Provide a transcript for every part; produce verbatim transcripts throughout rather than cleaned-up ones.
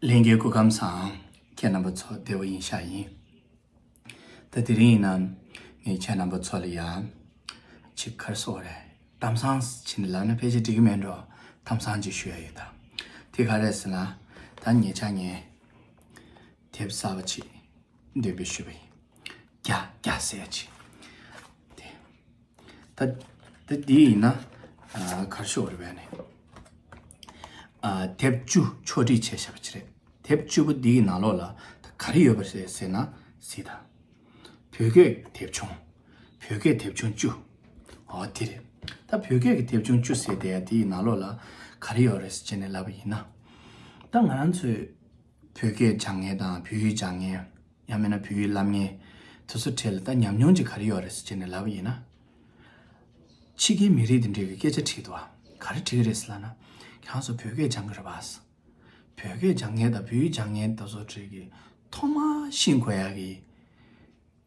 ལྷན་རྒྱས་སྐུ་ཁམས་བཟང་། ཁྱེད་རྣམ་པ་ཚོ་བདེ་པོ་ཡིན་ཤག་ཡིན། ད་དེ་རིང་ཡིན་ན་ངས་ཁྱེད་རྣམ་པ་ཚོ་ལ་ཡ་ཅིག་ག་རེ་ཟེར་དགོས་རེད། གཏམ་བཟང་ཅིག་ལབ་ན་ཕལ་ཆེར་འགྲིག་གི་མེད་འགྲོ། གཏམ་བཟང་ཅིག་ཞུ་ཡ་ཡོད་ད། དེ་ག་རེ་རེད་ཟེར་ན། ད་ཉེ་ཆར་ངས་དེབ་གསར་པ་ཅིག་འདོན་སྤེལ་ཞུས་པ་ཡིན། རྒྱ་རྒྱ་ཟེར་ཡ་ཅིག་དེ། ད་ད་འདི་ཡིན་ན། ཨ། ག་རེ་ཟེར་དགོས་རེད་པས་ནི། ཨ། དེབ་བཅུ་ཕྱོགས་སྒྲིག་བྱས་བཞག་པ་ཅིག་རེད། དེབ་བཅུ་པོ་འདི་ཡི་ནང་ལོགས་ལ་ད་ག་རེ་ཡོད་པ་རེད་ཟེར་ན། གཟིགས་དང་། བོད་སྐད་དེབ་ཆུང་། བོད་སྐད་དེབ་ཆུང་བཅུ། འོ་དེ་རེད། ད་བོད་སྐད་ཀྱི་དེབ་ཆུང་བཅུ་ཟེར་དེ་ཡ་དེ་ཡི་ནང་ལོགས་ལ་ག་རེ་ཡོད་རེད་ཟེར་ནས་ལབ་པ་ཡིན་ན། ད་ང་རང་ཚོས་བོད་སྐད་སྦྱང་མཁན་དང་བོད་ཡིག་སྦྱང་མཁན། ཡང་མིན་ན་བོད་ཡིག་བསླབ་མཁན་དེ་ཚོ་གྲས་ལ་ད་ཉམས་མྱོང་ཅིག་ག་རེ་ཡོད་རེད་ཟེར་ནས་ལབ་པ་ཡིན་ན། ཕྱི་རྒྱལ་མི་རིགས་དེ་འདྲས་ཀྱི་སྐད་ཆ་དྲིས་འདུག་ཨ། ག་རེ་དྲིས་རེད་ཟེར་ལབ་ན། ཁྱེད་རང་ཚོ་བོད་སྐད་སྦྱང་གི་རེད་པ། བོད་སྐད་སྦྱང་མཁན་དང་བོད་ཡིག་སྦྱང་མཁན་དེ་ཚོ་གྲས་ཀྱི་ཐོག་མར་ཤེས་དགོས་ཡག་གི་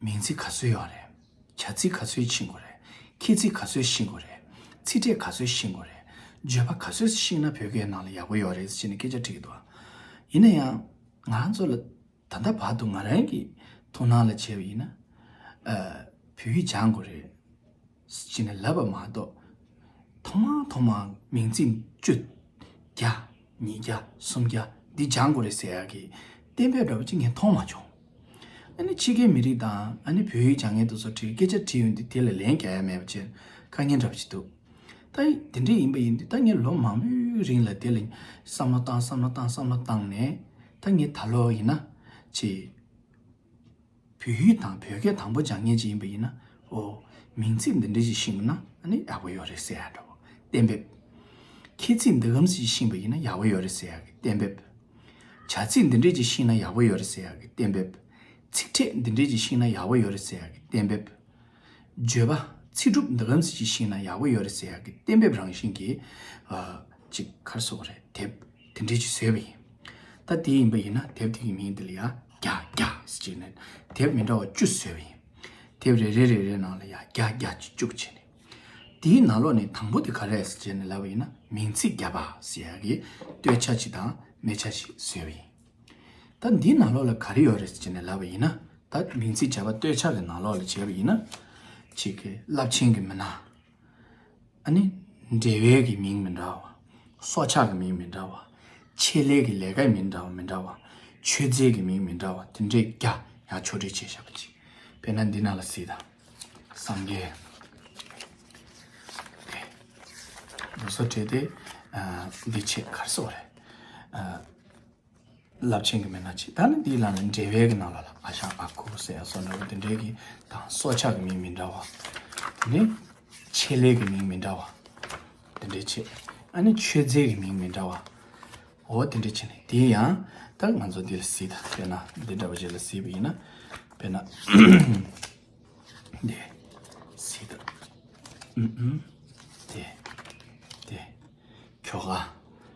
མིང་ཚིག་ག་ཚོད་ཡོད་རེད། བྱ་ཚིག་ག་ཚོད་ཤེས་དགོས་རེད། ཁྱད་ཚིག་ག་ཚོད་ཤེས་དགོས་རེད། ཚིག་ཕྲད་ག་ཚོད་ཤེས་དགོས་རེད། བརྗོད་པ་ག་ཚོད་ཤེས་ན་བོད་སྐད་ནང་ལ་ཡག་པོ་ཡོད་རེད་ཟེར་ནས་སྐད་ཆ་དྲིས་ཀྱི་འདུག་ཨ། ཡིན་ན་ཡང་། ང་རང་ཚོ་ལ་ད་ལྟ་བར་དུ་ང་རང་གི་མཐོང་སྣང་ལ་བྱས་པ་ཡིན་ན། ཨ། བོད་ཡིག་སྦྱང་དགོས་རེད་ཟེར་ནས་ལབ་པ་མ་གཏོགས། ཐོག་མར་ཐོག་མར་མིང་ཚིག་བཅུ། བརྒྱ། ཉིས་བརྒྱ། སུམ་བརྒྱ། འདི་སྦྱང་དགོས་རེད་ཟེར་ཡག་གི་གཏན་འབེབས་འདྲ་པོ་ཅིག་ངས་མཐོང་མ་བྱུང་། ཨ་ནི་ཕྱི་རྒྱལ་མི་རིགས་དང་ཨ་ནི་བོད་ཡིག་སྦྱང་མཁན་དེ་ཚོ་དྲིས་སྐད་ཆ་དྲིས་ཡོང་དུས་དེ་ལ་ལན་རྒྱག་ཡ་མེད་པ་བྱས་དཀའ་ངལ་འདྲ་པོ་ཅིག་འདུག། ད་དེ་འདྲ་ཡིན་པ་ཡིན་དུས་ད་ངས་ལོ་མང་པོའི་རིང་ལ་དེ་ལ་བསམ་བློ་བཏང་བསམ་བློ་བཏང་བསམ་བློ་བཏང་ནས། ད་ངས་ད་ལོ་ཡིན་ན་ཅིག་བོད་ཡིག་དང་བོད་སྐད་དང་པོ་སྦྱང་མཁན་ཅིག་ཡིན་པ་ཡིན་ན། ཨོ། མིང་ཚིག་འདི་འདྲ་ཞིག་ཤེས་པ་ན་ཨ་ནི་ཡག་པོ་ཡོད་རེད་ཟེར་ཡ་འདྲ་པོ་གཏན་འབེབས། ཁྱད་ཚིག་འདི་གམ་ཞིག་ཤེས་པ་ཡིན་ན་ཡག་པོ་ཡོད་རེད་ཟེར་ཡ་གི་གཏན་འབེབས། བྱ་ཚིག་འདི་འདྲ་ཅིག་ཤེས་ན་ཡག་པོ་ཡོད་རེད་ཟེར་ཡ་གི་གཏན་འབེབས། ཚིག་ཕྲད་འདི་འདྲ་ཅིག་ཤེས་ན་ཡག་པོ་ཡོད་རེད་ཟེར་ཡ་གི་གཏན་འབེབས། བརྗོད་པ་ཚིག་གྲུབ་འདི་གམ་ཞིག་ཤེས་ན་ཡག་པོ་ཡོད་རེད་ཟེར་ཡ་གི་གཏན་འབེབས་རང་བཞིན་གྱི། ཨ། ཅིག་ག་རེ་ཟེར་དགོས་རེད། དེབ་དེ་འདྲ་ཅིག་བཟོས་པ་ཡིན། ད་དེ་ཡིན་པ་ཡིན་ན་དེབ་དེ་གི་མིང་དེ་ལ་ཡ་རྒྱ་རྒྱ་ཟེར་ཅིག་ནས་དེབ་མི་འདྲ་བ་བཅུ་བཟོས་པ་ཡིན། དེབ་རེ་རེ་རེ་རེ་ནང་ལ་ཡ་རྒྱ་རྒྱ་ཅིག་བཅུག་བྱས་ནས། དེའི་ནང་ལོགས་ནས་དང་པོ་དེ་ག་རེ་རེད་ཟེར་ནས་ལབ་པ་ཡིན་ན། མིང་ཚིག་བརྒྱ་པ་ཟེར་ཡ་གི་སྟོད་ཆ་ཅིག་དང་སྨད་ཆ་ཅིག་བཟོས་པ་ཡིན། ད་འདིའི་ནང་ལོགས་ལ་ག་རེ་ཡོད་རེད་ཟེར་ནས་ལབ་པ་ཡིན་ན། ད་མིང་ཚིག་བརྒྱ་པ་སྟོད་ཆ་གི་ནང་ལོགས་ལ་བྱས་པ་ཡིན་ན། ཅིག་གི་རླབས་ཆེན་གྱི་མི་སྣ། ཨ་ནི་འབྲེལ་བའི་གི་མིང་མི་འདྲ་བ། སྲོག་ཆགས་ཀྱི་མིང་མི་འདྲ་བ། ཆེད་ལས་ཀྱི་ལས་ཀའི་མིང་འདྲ་བ་མི་འདྲ་བ། མཆོད་རྫས་ཀྱི་མིང་མི་འདྲ་བ་དེ་འདྲའི་རྒྱ་ཡང་ཕྱོགས་སྒྲིག་བྱས་བཞག་པ་ཅིག། དཔེར་ན་འདི་ནང་ལ་གཟིགས་དང་། སངས་རྒྱས། དེ། ལུགས་སྲོལ་བྲལ་ཏེ། ཨ། འདི་བྱས་ག་རེ་ཟེར་དགོས་རེད། ཨ། རླབས་ཆེན་གྱི་མི་སྣ་ཅིག། ད་ནི་འདིའི་ནང་ལ་འབྲེལ་བའི་གི་ནང་ལ་ལ་ཨ་ཞང་ཨ་ཁུ་ཟེར་ཡ་སོགས་འདྲ་བོ་དེ་འདྲའི་གི་དང་སྲོག་ཆགས་ཀྱི་མིང་མི་འདྲ་བ། དེ་ནས་ཆེད་ལས་ཀྱི་མིང་མི་འདྲ་བ། དེ་འདྲའི་ཆེད། ཨ་ནི་མཆོད་རྫས་ཀྱི་མིང་མི་འདྲ་བ། འོ་དེ་འདྲའི་ཆེད་ནས་དེ་ཡང་ད་ང་ཚོ་འདི་ལ་གཟིགས་དང་། དཔེར་ན་འདི་འདྲ་བ་ཅིག་ལ་གཟིགས་པ་ཡིན་ན། དཔེར་ན། འདི། གཟིགས་དང་། ཨུམ་ཨུམ། དེ། དེ། ཁྱོ་ག་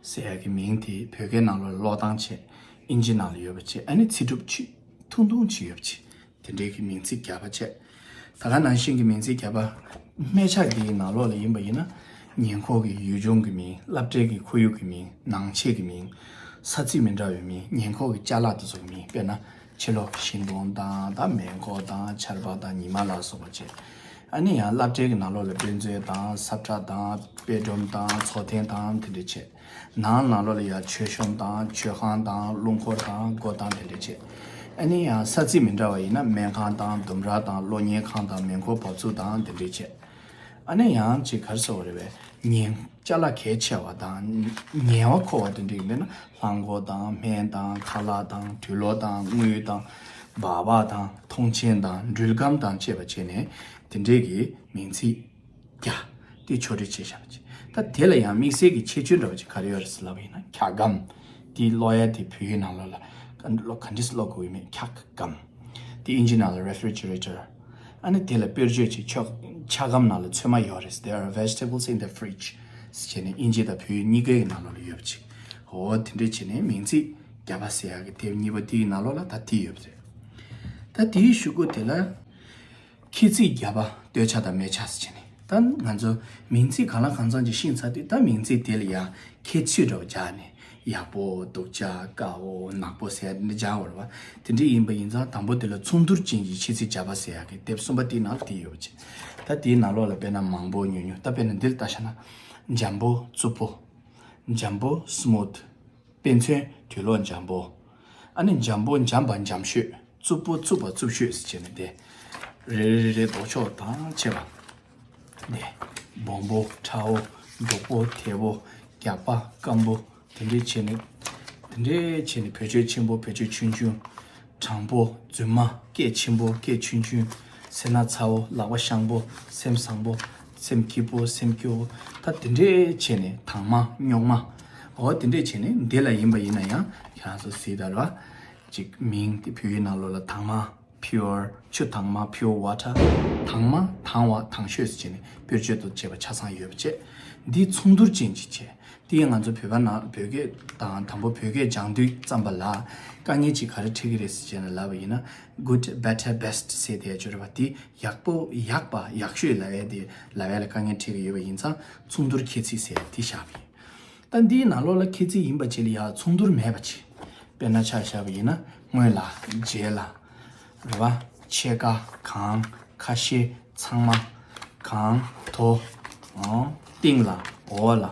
ཟེར་ཡ་གི་མིང་དེ་བོད་སྐད་ནང་ལོགས་ཀློག་སྟངས་བྱས། ཨིན་ཇི་ནང་ལ་ཡོད་པ་བྱས། ཨ་ནི་ཚིག་གྲུབ་ཆུ་ཐུང་ཐུང་ཅིག་ཡོད་པ་བྱས། དེ་འདྲའི་གི་མིང་ཚིག་བརྒྱ་པ་བྱས། ད་ག་ནང་བཞིན་གྱི་མིང་ཚིག་བརྒྱ་པ་སྨད་ཆ་འདིའི་ནང་ལོགས་ལ་ཡིན་པ་ཡིན་ན། ཉེ་འཁོར་གྱི་ཡུལ་ལྗོངས་ཀྱི་མིང་། སློབ་གྲྭའི་གི་ཁོར་ཡུག་གི་མིང་། ནང་ཆས་ཀྱི་མིང་། ས་ཚིགས་མི་འདྲ་བའི་མིང་། ཉེ་འཁོར་གྱི་ཅ་ལག་དེ་ཚོ་གི་མིང་། དཔེར་ན། ཕྱི་ལོགས་ཀྱི་ཤིང་སྡོང་དང་། ད་མེ་འཁོར་དང་། ཆར་པ་དང་། ཉི་མ་ལ་སོགས་པ་བྱས། ཨ་ནི་ཡང་སློབ་གྲྭའི་གི་ནང་ལོགས་ལ་དཔེ་མཛོད་དང་། ས་ཁྲ་དང་། དཔེ་སྒྲོམ་དང་། འཚོ་རྟེན་དང་། དེ་འདྲ་བྱས། ནང་ནང་ལོགས་ལ་ཡང་མཆོད་གཤོམ་དང་། མཆོད་ཁང་དང་། རླུང་འཁོར་དང་། སྒོ་དང་། དེ་འདྲ་བྱས། ཨ་ནི་ཡང་ས་ཚིགས་མི་འདྲ་བ་ཡིན་ན་སྨན་ཁང་དང་། ལྡུམ་ར་དང་། གློག་བརྙན་ཁང་དང་། མེ་འཁོར་འབབ་ཚུགས་དང་། དེ་འདྲ་བྱས། ཨ་ནི་ཡང་ཅིག་ག་རེ་ཟེར་དགོས་རེད་པས། ཉེན། ཅ་ལག་གལ་ཆེ་བ་དང་། ཉེ་བར་མཁོ་བ་དེ་འདྲ་ཡིན་པས་ན། རླངས་འཁོར་དང་། སྨན་དང་། ཁ་ལག་དང་། དུག་ལོག་དང་། དངུལ་དང་། སྦག་སྦག་དང་། མཐོང་མཆན་དང་། འགྲུལ་སྒམ་དང་བཅས་པ་བྱས་ནས་དེ་འདྲའི་གི་མིང་ཚིག་བརྒྱ་དེ་ཕྱོགས་སྒྲིག་བྱས་བཞག་པ་ཅིག། ད་དེ་ལ་ཡང་དམིགས་བསལ་གྱི་ཁྱད་ཆོས་འདྲ་བ་ཅིག་ག་རེ་ཡོད་རེད་ཟེར་ལབ་པ་ཡིན་ན། འཁྱག་སྒམ། དེའི་ཀློག་ཡ་དེ་བོད་ཡིག་ནང་ལོགས་ལ་ག་ལོ་ག་འདྲས་ཀློག་དགོས་ཡོད་མེད། འཁྱག་སྒམ། དེ་ཨིན་ཇི་ནང་ལ་refrigerator། ཨ་ནི་དེ་ལ་དཔེར་བརྗོད་ཅིག། ཆོག་འཁྱག་སྒམ་ནང་ལ་ཚོད་མ་ཡོད་རེད། There are vegetables in the fridge ཟེར་ནས་ཨིན་ཇི་དང་བོད་ཡིག་གཉིས་ཀའི་ནང་ལོགས་ལ་ཡོད་པ་ཅིག། འོ་དེ་འདྲས་བྱས་ནས་མིང་ཚིག་བརྒྱ་པ་ཟེར་ཡག་གི་དེབ་གཉིས་པ་དེའི་ནང་ལོགས་ལ་ད་དེ་ཡོད་པ་རེད། ད་དེའི་གཞུག་གུ་དེ་ལ། ཁྱད་ཚིག་བརྒྱ་པ་སྟོད་ཆ་དང་སྨད་ཆ་ཟེར་བྱས་ནས། ད་ང་ཚོ་མིང་ཚིག་གང་ལ་གང་འཚམ་ཅིག་ཤེས་ཚར་དུས། ད་མིང་ཚིག་དེ་ལ་ཡང་ཁྱད་ཆོས་འདྲ་བོ་སྦྱར་ནས། ཡག་པོ། སྡུག་ཅག་དཀར་པོ་ནག་པོ་ཟེར་ཡ་འདི་སྦྱར་བ་རེད་བ། དེ་འདྲ་ཡིན་པ་ཡིན་ཙང་དང་པོ་དེ་ལ་མཚུངས་བསྡུར་ཅན་གྱི་ཤེས་ཚིག་སྦྱར་བ་ཟེར་ཡག་གི་དེབ་གསུམ་པ་དེའི་ནང་ལ་དེ་ཡོད་པ་བྱས། ད་དེའི་ནང་ལོགས་ལ་དཔེར་ན་མང་པོ་ཉུང་ཉུང་། ད་དཔེར་ན་འདི་ལ་ལྟ་བྱས་ན། འཇམ་པོ། རྩུབ་པོ། འཇམ་པོ། སི་མུ་ཐི། དཔེ་མཚོན། དུག་སློག་འཇམ་པོ། ཨ་ནི་འཇམ་པོ་འཇམ་པ་འཇམ་ཤོས། རྩུབ་པོ་རྩུབ་པ་རྩུབ་ཤོས་ཟེར་བྱས་ནས་དེ། རེ་རེ་རེ་རེ་ལྡོག་ཕྱོགས་དང་ཕྱེ་བ། དེ། སྦོམ་པོ། ཕྲ་བོ། མགྱོགས་པོ། དལ་པོ། རྒྱགས་པ། སྐམ་པོ། དེ་འདྲས་བྱས་ནས། དེ་འདྲས་བྱས་ནས་བེད་སྤྱོད་ཆེན་པོ། བེད་སྤྱོད་ཆུང་ཆུང་། དྲང་པོ། རྫུན་མ། སྐད་ཆེན་པོ། སྐད་ཆུང་ཆུང་། སེར་སྣ་ཚ་བོ། ལག་པ་བཤང་པོ། སེམས་བཟང་པོ། སེམས་སྐྱིད་པོ། སེམས་སྐྱོ་བོ། ད་དེ་འདྲས་བྱས་ནས། དྭངས་མ། རྙོག་མ། འོ་དེ་འདྲས་བྱས་ནས་འདི་ལ་ཡིན་པ་ཡིན་ན་ཡང་ཁྱེད་རང་ཚོ་གཟིགས་དང་ར། ཅིག་མིང་དེ་བོད་ཡིག་ནང་ལོགས་ལ་དྭངས་མ། pure། ཆུ་དྭངས་མ། pure water། དྭངས་མ། དྭངས་པ། དྭངས་ཤོས་ཟེར་བྱས་ནས་དཔེར་བརྗོད་དུ་བྱས་པ་ཆ་ཚང་ཡོད་པ་བྱས། འདི་མཚུངས་བསྡུར་ཅན་ཅིག་བྱས། དེ་ཡང་ང་ཚོ་བོད་པ་ནང་བོད་སྐད་དང་། དང་པོ་བོད་སྐད་སྦྱང་དུས་ཙམ་པ་ལ་དཀའ་ངལ་ཅིག་ག་རེ་འཕྲད་ཀྱི་རེད་ཟེར་བྱས་ནས་ལབ་པ་ཡིན་ན། good, better, best ཟེར་དེ་ཡ་ཅོ་རེད་བ། དེ་ཡག་པོ། ཡག་པ། ཡག་ཤོས་ལབ་ཡ་དེ། ལབ་ཡ་ལ་དཀའ་ངལ་འཕྲད་ཀྱི་ཡོད་པ་ཡིན་ཙང་མཚུངས་བསྡུར་ཁྱད་ཚིག་ཟེར་ཡ་དེ་བཞག་པ་ཡིན། ད་འདིའི་ནང་ལོགས་ལ་ཁྱད་ཚིག་ཡིན་པ་བྱས་ལ་ཡ་མཚུངས་བསྡུར་མེད་པ་བྱས། དཔེར་ན་ཆ་བཞག་པ་ཡིན་ན། སྔོན་ལ། རྗེས་ལ། རེད་བ། ཕྱེད་ཀ། གང་། ཁ་ཤས། ཚང་མ། གང་། དོ། ཨང་། སྟེང་ལ། འོག་ལ།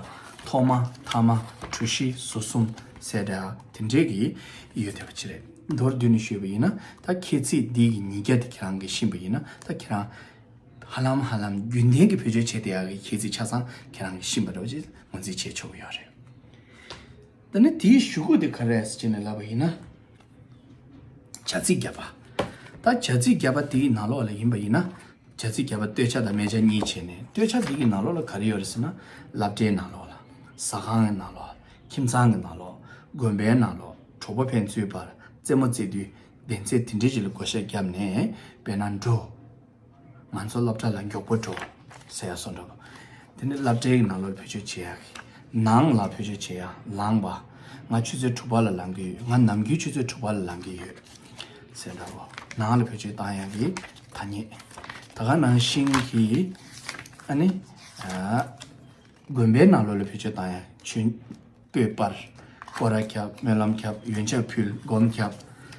ཐོག་མ། ཐ་མ། གྲུ་བཞི། ཟུར་གསུམ་ཟེར་འདྲ་དེ་འདྲས་ཀྱི་ཡོད་བསྡད་པ་ཅིག་རེད། མདོར་བསྡུས་ནས་ཞུས་པ་ཡིན་ན། ད་ཁྱད་ཚིག་འདི་གི་ཉིས་བརྒྱ་དེ་ཁྱེད་རང་གིས་ཤེས་པ་ཡིན་ན། ད་ཁྱེད་རང་ཧ་ལམ་ཧ་ལམ་རྒྱུན་ལྡན་གྱི་བེད་སྤྱོད་བྱེད་བསྡད་ཡག་གི་ཁྱད་ཚིག་ཆ་ཚང་ཁྱེད་རང་གིས་ཤེས་པ་འདྲ་བོ་ཅིག་ངོས་འཛིན་བྱེད་ཆོག་གི་ཡོད་རེད། ད་ནི་དེའི་གཞུག་གུ་དེ་ག་རེ་རེད་ཟེར་ནས་ལབ་པ་ཡིན་ན། བྱ་ཚིག་བརྒྱད་པ། ད་བྱ་ཚིག་བརྒྱད་པ་དེའི་ནང་ལོགས་ལ་ཡིན་པ་ཡིན་ན། བྱ་ཚིག་བརྒྱད་པ་སྟོད་ཆ་དང་སྨད་ཆ་གཉིས་བྱས་ནས། སྟོད་ཆ་དེ་གི་ནང་ལོགས་ལ་ག་རེ་ཡོད་རེད་ཟེར་ན། སློབ་གྲྭའི་ནང་ལོགས་ལ། ཟ་ཁང་གི་ནང་ལོགས། ཁྱིམ་ཚང་གི་ནང་ལོགས། དགོན་པའི་ནང་ལོགས། གྲོགས་པོ་ཕན་ཚུན་བར། རྩེད་མོ་རྩེ་དུས། གདན་ཚད་དེ་འདྲའི་ཞིག་ལ་བགོ་བཤའ་བརྒྱབ་ནས། དཔེར་ན་འགྲོ། ང་ཚོ་སློབ་གྲྭ་ལ་མགྱོགས་པོ་འགྲོ་ཟེར་ཡ་སོགས་འདྲ་པོ། དེ་ནི་སློབ་གྲྭའི་ནང་ལོགས་ལ་བེད་སྤྱོད་བྱེད་ཡ། ནང་ལ་བེད་སྤྱོད་བྱེད་ཡ། ལངས་པ། ང་ཆུ་ཚོད་དྲུག་པ་ལ་ལངས་ཀྱི་ཡོད། ང་ནམ་རྒྱུན་ཆུ་ཚོད་དྲུག་པ་ལ་ལངས་ཀྱི་ཡོད་ཟེར་འདྲ་པོ། ནང་ལ་བེད་སྤྱོད་བཏང་ཡ་གི་ཐ་སྙད། ད་ག་ནང་བཞིན་གྱི། ཨ་ནི། ཨ། དགོན་པའི་ནང་ལོགས་ལ་བེད་སྤྱོད་བཏང་ཡ། མཆོད། སྤོས་སྤར། སྐོར་ར་རྒྱབ། སྨོན་ལམ་རྒྱབ། ཡོན་ཆབ་ཕུལ། སྒོམ་རྒྱབ་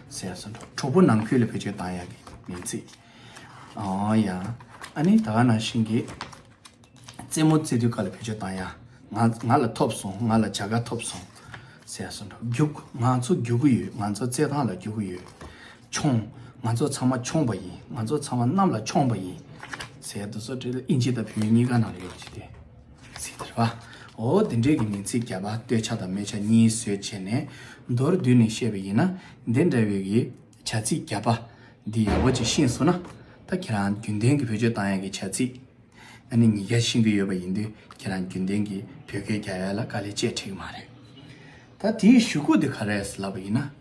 ཟེར་ཡ་སོགས་འདྲ། གྲོགས་པོ་ནང་ཁུལ་ལ་བེད་སྤྱོད་བཏང་ཡ་གི་མིང་ཚིག། ཨོ་ཡ། ཨ་ནི་ད་ག་ནང་བཞིན་གྱི། རྩེད་མོ་རྩེ་དུས་སྐབས་ལ་བེད་སྤྱོད་བཏང་ཡ། ང་ང་ལ་ཐོབ་སོང་། ང་ལ་བྱ་དགའ་ཐོབ་སོང་ཟེར་ཡ་སོགས་འདྲ། རྒྱུག་ང་ཚོ་རྒྱུག་གི་ཡོད། ང་ཚོ་རྩེད་ཐང་ལ་རྒྱུག་གི་ཡོད། མཆོང་། ང་ཚོ་ཚང་མ་མཆོངས་པ་ཡིན། ང་ཚོ་ཚང་མ་གནམ་ལ་མཆོངས་པ་ཡིན་ཟེར་ཡ་དེ་ཚོ་དེ་ཨིན་ཇི་དང་བོད་ཡིག་གཉིས་ཀ་ནང་ལ་ཡོད་པ་ཅིག་སྟེ། ཟེར་དེ་རེད་བ། འོ་དེ་འདྲས་ཀྱི་མིང་ཚིག་བརྒྱ་པ་སྟོད་ཆ་དང་སྨད་ཆ་གཉིས་བཟོས་བྱས་ནས། མདོར་བསྡུས་ནས་བཤད་པ་ཡིན་ན། འདི་འདྲ་བའི་གི་བྱ་ཚིག་བརྒྱ་པ་འདི་ཡག་པོ་ཅིག་ཤེས་སོང་ན། ད་ཁྱེད་རང་རྒྱུན་ལྡན་གྱི་བེད་སྤྱོད་བཏང་ཡག་གི་བྱ་ཚིག་ཨ་ནི་ཉིས་བརྒྱ་ཤེས་ཀྱི་ཡོད་པ་ཡིན་དུས། ཁྱེད་རང་རྒྱུན་ལྡན་གྱི་བོད་སྐད་རྒྱག་ཡ་ལ་དཀའ་ལས་ཅིག་འཕྲད་ཀྱི་མ་རེད། ད་དེའི་གཞུག་གུ་དེ་ག་རེ་རེད་ལབ་པ་ཡིན་ན།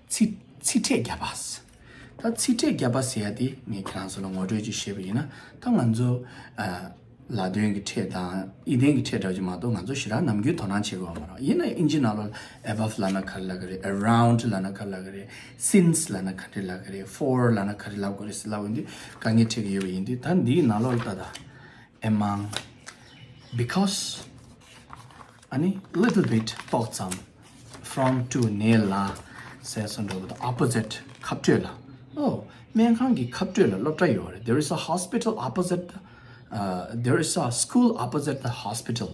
ཚིག་ཚིག་ཕྲད་བརྒྱ་པ། ད་ཚིག་ཕྲད་བརྒྱ་པ་ཟེར་ཡ་དེ་ངས་ཁྱེད་རང་ཚོ་ལ་ངོ་སྤྲོད་ཅིག་བྱས་པ་ཡིན་ན། ད་ང་ཚོ། ཨ། ལ་དོན་གྱི་ཕྲད་དང་ཡིག་དོན་གྱི་ཕྲད་འདྲ་བོ་ཅིག་མ་གཏོགས་ང་ཚོ་ཞེ་དྲག་ནམ་རྒྱུན་དོ་སྣང་བྱེད་དགོས་པ་མ་རེད། ཡིན་ན་ཨིན་ཇི་ནང་ལོགས་ལ་above ལབ་ན་ག་རེ་ལབ་ཀྱི་རེད། around ལབ་ན་ག་རེ་ལབ་ཀྱི་རེད། since ལབ་ན་ག་རེ་ལབ་ཀྱི་རེད། for ལབ་ན་ག་རེ་ལབ་དགོས་རེད་ཟེར་ལབ་ཡོང་དུས་དཀའ་ངལ་འཕྲད་ཀྱི་ཡོད་པ་ཡིན་དུས། ད་འདིའི་ནང་ལོགས་ལ་ལྟ་དང་། among, because, ཨ་ནི་little bit ཏོག་ཙམ། from, to, ནས་ལ་ཟེར་སོགས་འདྲ་པོ་དང་། opposite ཁ་སྤྲོད་ལ། ཨོ། སྨན་ཁང་གི་ཁ་སྤྲོད་ལ་སློབ་གྲྭ་ཡོད་རེད། There is a hospital opposite the, uh, there is a school opposite the hospital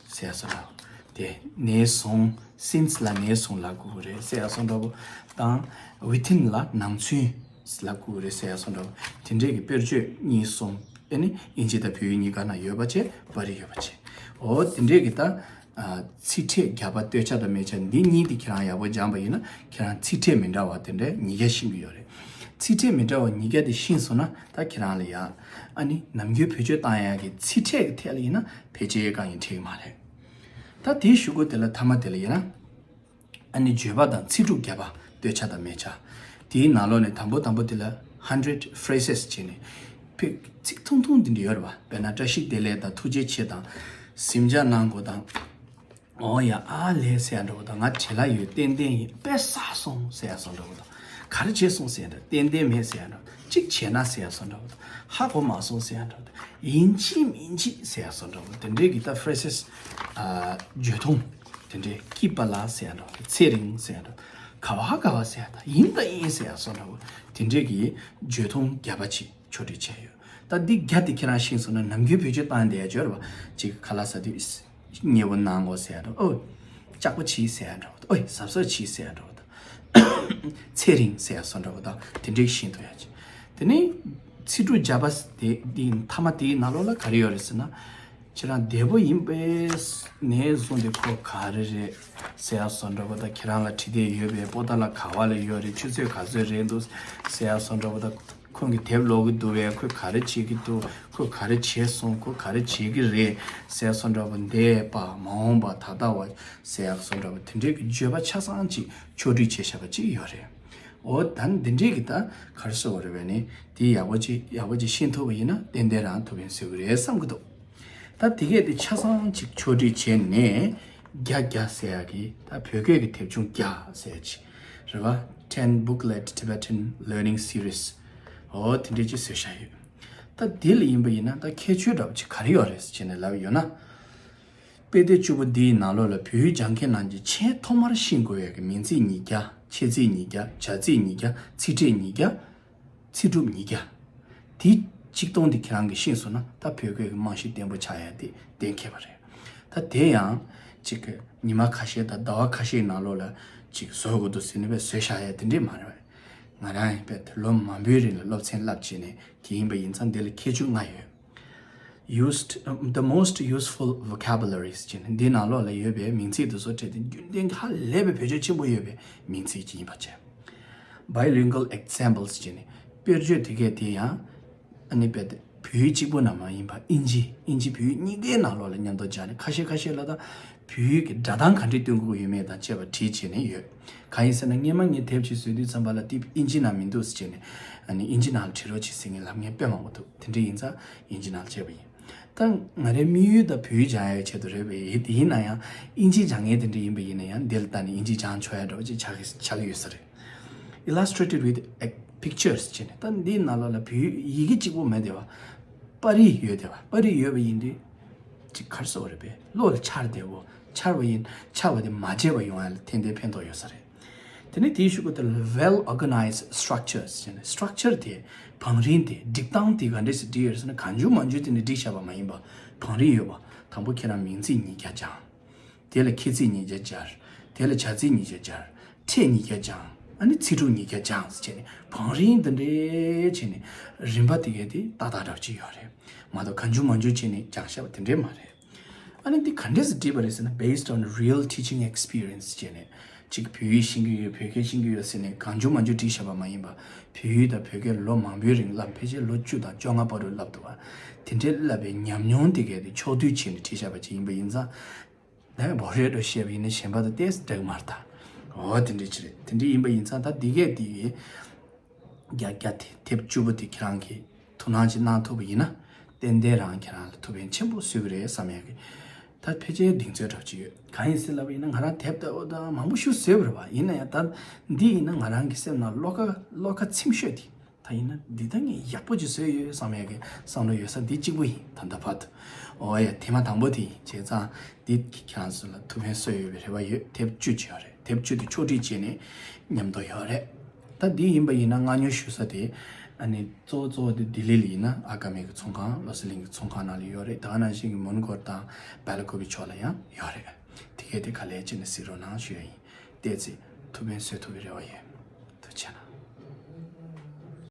ཟེར་སོགས་འདྲ། དེ་ནས་བཟུང་། since ལ་ནས་བཟུང་ལབ་དགོས་ཀྱི་རེད་ཟེར་སོགས་འདྲ་པོ་དང་། within ལ་ནང་ཚུན་ལབ་དགོས་ཀྱི་རེད་ཟེར་སོགས་འདྲ་པོ། དེ་འདྲས་ཀྱི་དཔེར་བརྗོད་གཉིས་གསུམ། ཨ་ནི་ཨིན་ཇི་དང་བོད་ཡིག་གཉིས་ཀ་ནང་ཡོད་པ་བྱས། པར་རིས་ཡོད་པ་བྱས། འོ་དེ་འདྲས་ཀྱི་ད། ཨ། ཚིག་ཕྲད་བརྒྱ་པ་སྟོད་ཆ་དང་སྨད་ཆ་འདི་གཉིས་དེ་ཁྱེད་རང་ཡག་པོ་སྦྱངས་པ་ཡིན་ན། ཁྱེད་རང་ཚིག་ཕྲད་མི་འདྲ་བ་དེ་འདྲས་ཉིས་བརྒྱ་ཤེས་ཀྱི་ཡོད་རེད། ཚིག་ཕྲད་མི་འདྲ་བ་ཉིས་བརྒྱ་དེ་ཤེས་སོང་ན། ད་ཁྱེད་རང་ལ་ཡ། ཨ་ནི་ནམ་རྒྱུན་བེད་སྤྱོད་བཏང་ཡག་གི་ཚིག་ཕྲད་ཀྱི་ཐད་ལ་ཡིན་ན་ཕལ་ཆེར་དཀའ་ངལ་འཕྲད་ཀྱི་མ་རེད། ད་དེའི་གཞུག་གུ་དེ་ལ་མཐའ་མ་དེ་ལ་ཡིན་ན། ཨ་ནི་བརྗོད་པ་དང་ཚིག་གྲུབ་བརྒྱ་པ་སྟོད་ཆ་དང་སྨད་ཆ། དེའི་ནང་ལོགས་ནས་དང་པོ་དང་པོ་དེ་ལ་hundred phrases བྱས་ནས། ཕི། ཚིག་ཐུང་ཐུང་དེ་འདྲ་ཡོད་རེད་བ། དཔེར་ན་བཀྲ་ཤིས་བདེ་ལེགས་དང་། ཐུགས་རྗེ་ཆེ་དང་། གཟིམ་འཇག་གནང་དགོས་དང་། འོ་ཡ། ཨ་ལས་ཟེར་ཡ་འདྲ་པོ་དང་། ང་བྲེལ་བ་ཡོད། ཏན་ཏན་ཡིན། དཔེ་བསགས་སོང་ཟེར་ཡ་སོགས་འདྲ་པོ་དང་། ག་རེ་བྱས་སོང་ཟེར་ཡ་འདྲ། ཏན་ཏན་མེད་ཟེར་ཡ་འདྲ། གཅིག་བྱས་ན་ཟེར་ཡ་སོགས་འདྲ་པོ་དང་། ཧ་གོ་མ་སོང་ཟེར་ཡ་འདྲ་པོ་དང་། ཡིན་གཅིག་མིན་གཅིག་ཟེར་ཡ་སོགས་འདྲ་པོ། དེ་འདྲའི་གི་ད་phrases ཨ། བརྗོད་ཐུང་། དེ་འདྲའི་སྐྱིད་པ་ལ་ཟེར་ཡ་འདྲ་བོ། ཚེ་རིང་ཟེར་ཡ་འདྲ་བོ། ག་བ་ག་བ་ཟེར་ཡ་དང་ཡིན་དང་ཡིན་ཟེར་ཡ་སོགས་འདྲ་བོ། དེ་འདྲའི་གི་བརྗོད་ཐུང་བརྒྱ་པ་ཅིག་ཕྱོགས་སྒྲིག་བྱས་ཡོད། ད་འདི་བརྒྱ་དེ་ཁྱེད་རང་ཤེས་སོང་ན་ནམ་རྒྱུན་བེད་སྤྱོད་བཏང་བསྡད་ཡ་ཅིག་ཡོད་རེད་པ། ཅིག་ཁ་ལག་ཟ་དུས་མཉེས་པོ་གནང་དགོས་ཟེར་ཡ་འདྲ་བོ། ཨོ། ལྕགས་པོ་གྱིས་ཟེར་ཡ་འདྲ་བོ། ཨོ། གཟབ་གཟབ་གྱིས་ཟེར་ཡ་འདྲ་བོ་དང་། ཚེ་རིང་ཟེར་ཡ་སོགས་འདྲ་བོ་དང་དེ་འདྲའི་ཤིན་ཏུ་ཡ་ཅིག་དེ་ནས་ཚིག་གྲུབ་བརྒྱ་པ་དེ་འདི་མཐའ་མ་དེའི་ནང་ལོགས་ལ་ག་རེ་ཡོད་རེད་ཟེར་ན། ཁྱེད་རང་བདེ་པོ་ཡིན་པས་ནས་བཟུང་སྟེ་ཁོ་ག་རེ་རེད་ཟེར་ཡ་སོགས་འདྲ་པོ་དང་། ཁྱེད་རང་ལ་འཕྲི་བདེ་ཡོད་པས། པོ་ཏ་ལ་ག་བ་ལ་ཡོད་རེད། ཆུ་ཚོད་ག་ཚོད་རེད་འདུག་ཟེར་ཡ་སོགས་འདྲ་པོ་དང་། ཁོང་གིས་དེབ་ཀློག་གི་འདུག་པས། ཁོས་ག་རེ་བྱེད་ཀྱི་འདུག་ཁོས་ག་རེ་བྱས་སོང་། ཁོ་ག་རེ་བྱེད་ཀྱི་རེད་ཟེར་ཡ་སོགས་འདྲ་པོ། འདས་པ། མ་འོངས་པ། ད་ལྟ་བ་ཟེར་ཡ་སོགས་འདྲ་པོ། དེ་འདྲའི་གི་བརྗོད་པ་ཆ་ཚང་ཅིག་ཕྱོགས་སྒྲིག་བྱས་བཞག་པ་ཅིག་ཡོད་རེད། འོ་ད་འདི་འདྲའི་གི་ད་ག་རེ་ཟེར་དགོས་རེད་པས་ནི། དེ་ཡག་པོ་ཅིག་ཡག་པོ་ཅིག་ཤེས་ཐུབ་པ་ཡིན་ན་ཏན་ཏན་རང་ཐུགས་ཕན་གསོས་ཀྱི་རེད་བསམ་གྱི་འདུག་ད་དེ་གས་དེ་ཆ་ཚང་ཅིག་ཕྱོགས་སྒྲིག་བྱས་ནས་བརྒྱ་བརྒྱ་ཟེར་ཡག་གི་ད་བོད་སྐད་ཀྱི་དེབ་ཆུང་བརྒྱ་ཟེར་ཡག་ཅིག་རེད་པ། Ten Booklet Tibetan Learning Series། འོ་དེ་འདྲའི་ཅིག་བཟོས་བཞག་ཡོད། ད་དེ་ལ་ཡིན་པ་ཡིན་ན་ད་ཁྱད་ཆོས་འདྲ་པོ་ཅིག་ག་རེ་ཡོད་རེད་ཟེར་བྱས་ནས་ལབ་ཡོད་ན། དཔེ་དེབ་བཅུ་པོ་འདིའི་ནང་ལོགས་ལ་བོད་ཡིག་སྦྱང་མཁན་རྣམས་ཀྱིས་ཆེས་ཐོག་མར་ཤེས་དགོས་ཡག་གི་མིང་ཚིག་ཉིས་བརྒྱ། ཆེད་ཚིག་ཉིས་བརྒྱ། བྱ་ཚིག་ཉིས་བརྒྱ། ཚིག་ཕྲད་ཉིས་བརྒྱ། ཚིག་གྲུབ་ཉིས་བརྒྱ། དེ་ཆིག་སྟོང་དེ་ཁྱེད་རང་གིས་ཤེས་སོང་ན་ད་བོད་སྐད་ཀྱི་རྨང་གཞི་བརྟན་པོ་ཆགས་ཡ་དེ་གཏན་འཁེལ་བ་རེད། ད་དེ་ཡང་ཅིག་གི་ཉི་མ་ཁ་ཤས་དང་ཟླ་བ་ཁ་ཤས་ནང་ལོགས་ལ་ཅིག་བཟོ་དགོས་འདུག་ཟེར་ནས་བཟོས་བཞག་ཡ་དེ་འདྲས་མ་རེད་པ། ང་རང་ཡིན་པས་ལོ་མང་པོའི་རིང་ལ་སློབ་ཚན་བསླབ་བྱས་ནས་དེ་ཡིན་པ་ཡིན་ཙང་འདི་ལ་ཁྱད་ཆོས་ལྔ་ཡོད། Used, um, the most useful vocabularies ཅེས་ནི་འདི་ནང་ལོགས་ལ་ཡོད་པའི་མིང་ཚིག་དེ་ཚོ་ཁྲིད་དེ་རྒྱུན་ལྡན་གྱི་ཧ་ལས་པའི་བེད་སྤྱོད་ཆེན་པོ་ཡོད་པའི་མིང་ཚིག་ཅིག་ཡིན་པ་བྱས། Bilingual examples ཅེས་ནི་དཔེར་བརྗོད་དེ་གས་དེ་ཡང་ཨ་ནི་བོད་བོད་ཡིག་གཅིག་པུ་ན་མ་ཡིན་པ་ཨིན་ཇི་ཨིན་ཇི་བོད་ཡིག་གཉིས་ཀའི་ནང་ལོགས་ལ་མཉམ་དུ་སྦྱར་ནས་ཁ་ཤས་ཁ་ཤས་ལ་ད་བོད་ཡིག་གི་སྒྲ་གདངས་ག་འདྲས་སྟོན་དགོས་ཡོད་མེད་དང་བཅས་པ་བྲིས་བྱས་ནས་ཡོད། གང་ཡིན་ཟེར་ན་སྔས་མ་ངས་དེབ་ཅིག་བཟོས་དུས་ཙམ་པ་ལ་དེ་ཨིན་ཇི་ནང་མི་འདུག་ཟེར་བྱས་ནས་ཨ་ནི་ཨིན་ཇི་ནང་ལ་བྲིས་རོགས་བྱེད་ཟེར་མཁན་ལབ་མཁན་དཔེ་མང་པོ་འདུག་དེ་འདྲ་ཡིན་ཙང་ཨིན་ཇི་ནང་ལ་བྱས་པ་ཡིན། ད་ང་རའི་དམིགས་ཡུལ་ད་བོད་ཡིག་སྦྱང་ཡག་ཆེད་དུ་རེད་པས། ཡིན་ན་ཡང་ཨིན་ཇི་སྦྱང་མཁན་དེ་འདྲ་ཡིན་པ་ཡིན་ན་ཡང་འདི་ལ་ལྟ་ནས་ཨིན་ཇི་སྦྱང་ཆོག་ཡག་འདྲ་བོ་ཅིག་ཆགས་ཀྱི་ཆགས་ཀྱི་ཡོད་ས་རེད། Illustrated with, eh, pictures ཅེས་ནས་ད་འདིའི་ནང་ལོགས་ལ་བོད་ཡིག་ཡི་གེ་གཅིག་པོ་མེད་དེ་བ། པར་རིས་ཡོད་དེ་བ། པར་རིས་ཡོད་པ་ཡིན་དུས་ཅིག་ག་རེ་ཟེར་དགོས་རེད་པས། བློ་ལ་འཆར་བདེ་བོ། འཆར་བ་ཡིན་འཆར་བ་དེ་མ་བརྗེད་པ་ཡོང་ཡ་ལ་ཏན་ཏན་ཕན་ཐོགས་ཡོད་ས་རེད། དེ་ནས་དེའི་གཞུག་གུ་དེ་ལ་well organized structures ཟེར་ནས་structure དེ་བང་རིམ་དེ་སྒྲིག་སྟངས་དེ་ག་འདྲས་སེ་བསྒྲིགས་ཡོད་ཟེར་ན་གང་བྱུང་མང་བྱུང་དེ་ནས་བསྒྲིགས་བཞག་པ་མ་ཡིན་པ་བང་རིམ་ཡོད་པ། དང་པོ་ཁྱེད་རང་མིང་ཚིག་ཉིས་བརྒྱ་སྦྱང་། དེ་ལ་ཁྱད་ཚིག་ཉིས་བརྒྱ་སྦྱར། དེ་ལ་བྱ་ཚིག་ཉིས་བརྒྱ་སྦྱར། ཕྲད་ཉིས་བརྒྱ་སྦྱང་། ཨ་ནི་ཚིག་གྲུབ་ཉིས་བརྒྱ་སྦྱང་ཟེར་བྱས་ནས་བང་རིམ་འདི་འདྲས་བྱས་ནས་རིམ་པ་དེ་གས་དེ་ཏག་ཏག་འདྲ་བོ་ཅིག་ཡོད་རེད། མ་གཏོགས་གང་བྱུང་མང་བྱུང་བྱས་ནས་སྦྱངས་བཞག་པ་དེ་འདྲས་མ་རེད། ཨ་ནི་འདི་ག་འདྲས་སེ་བྲིས་པ་རེད་ཟེར་ན་based on real teaching experience བྱས་ནས་ཅིག་བོད་ཡིག་ཤེས་ཀྱི་ཡོད་བོད་སྐད་ཤེས་ཀྱི་ཡོད་ཟེར་ནས་གང་བྱུང་མང་བྱུང་བྲིས་བཞག་པ་མ་ཡིན་པ། བོད་ཡིག་དང་བོད་སྐད་ལོ་མང་པོའི་རིང་བསླབས་ཕལ་ཆེར་ལོ་བཅུ་དང་བཅོ་ལྔ་བར་དུ་བསླབས་འདུག་བ། དེ་འདྲའི་བསླབས་པའི་ཉམས་མྱོང་དེ་གས་དེ་ཕྱོགས་བསྡུས་བྱས་ནས་བྲིས་བཞག་པ་ཅིག་ཡིན་པ་ཡིན་ཙང་། ད་བོད་རེད་འགྲོ་བཤད་པ་ཡིན་ན་གཞན་པ་དང་ཏོག་ཙམ་འདྲ་གི་མ་རེད་ད། འོ་དེ་འདྲ་ཅིག་རེད། དེ་འདྲ་ཡིན་པ་ཡིན་ཙང་ད་འདི་གས་འདི་བརྒྱ་བརྒྱ་དེ་དེབ་བཅུ་པོ་དེ་ཁྱེད་རང་གིས་ཐུགས་སྣང་ཅིག་གནང་ཐུབ་པ་ཡིན་ན་ཏན་ཏན་རང་ཁྱེད་རང་ལ་ཐུགས་ཕན་ཆེན་པོ་གསོས་ཀྱི་རེད་བསམ་ཡག་གི་ད་ཕལ་ཆེར་གདེང་ཚོད་འདྲ་པོ་ཅིག་ཡོད། གང་ཡིན་ཟེར་ལབ་པ་ཡིན་ན་ང་རང་དེབ་ལྟ་བུ་དང་མང་པོ་ཞིག་བཟོས་པ་རེད་བ། ཡིན་ན་ཡང་ད་འདི་ཡིན་ན་ང་རང་གི་སེམས་ནང་བློ་ཁ་བློ་ཁ་ཚིམ་ཤོས་དེ། ད་ཡིན་ན་འདི་ད་ངས་ཡག་པོ་ཅིག་བཟོས་ཡོད་བསམ་ཡག་གི་བསམ་བློ་ཡོད་ས་འདི་གཅིག་པུ་ཡིན་ད་ལྟ་བར་དུ། འོ་ཡ་དེ་མ་དང་པོ་དེ་ཡིན། བྱས་ཙང་འདི་ཁྱེད་རང་ཚོ་ལ་ཐུགས་ཕན་གསོས་ཡོད་པའི་རེ་བ་ཡོད། དེབ་བཅུ་ཅིག་ཡོད་རེད། དེབ་བཅུ་དེ་ཕྱོགས་སྒྲིག་བྱས་ནས་མཉམ་དུ་ཡོད་རེད། ད་འདི་ཡིན་པ་ཡིན་ན་མངགས་ཉོ་ཞུ་ས་དེ་ཨ་ནི་གཙོ་བོ་གཙོ་བོ་དེ་ལྡི་ལི་ལ་ཡིན་ན་ཨ་ཀ་མེ་གི་ཚོང་ཁང་བློ་གསལ་གླིང་གི་ཚོང་ཁང་ནང་ལ་ཡོད་རེད། ད་ག་ནང་བཞིན་གྱི་མོན་གྷོ་དང་སྦེལ་ཀོབ་ཕྱོགས་ལ་ཡང་ཡོད་རེད། དེ་གས་དེ་ག་ལེ་བྱས་ནས་གཟིགས་རོགས་གནང་ཞུ་ཡ་ཡིན། བལྟས་ཚེ་ཐུགས་ཕན་གསོས་ཐུབ་པའི་རེ་བ་ཡོད།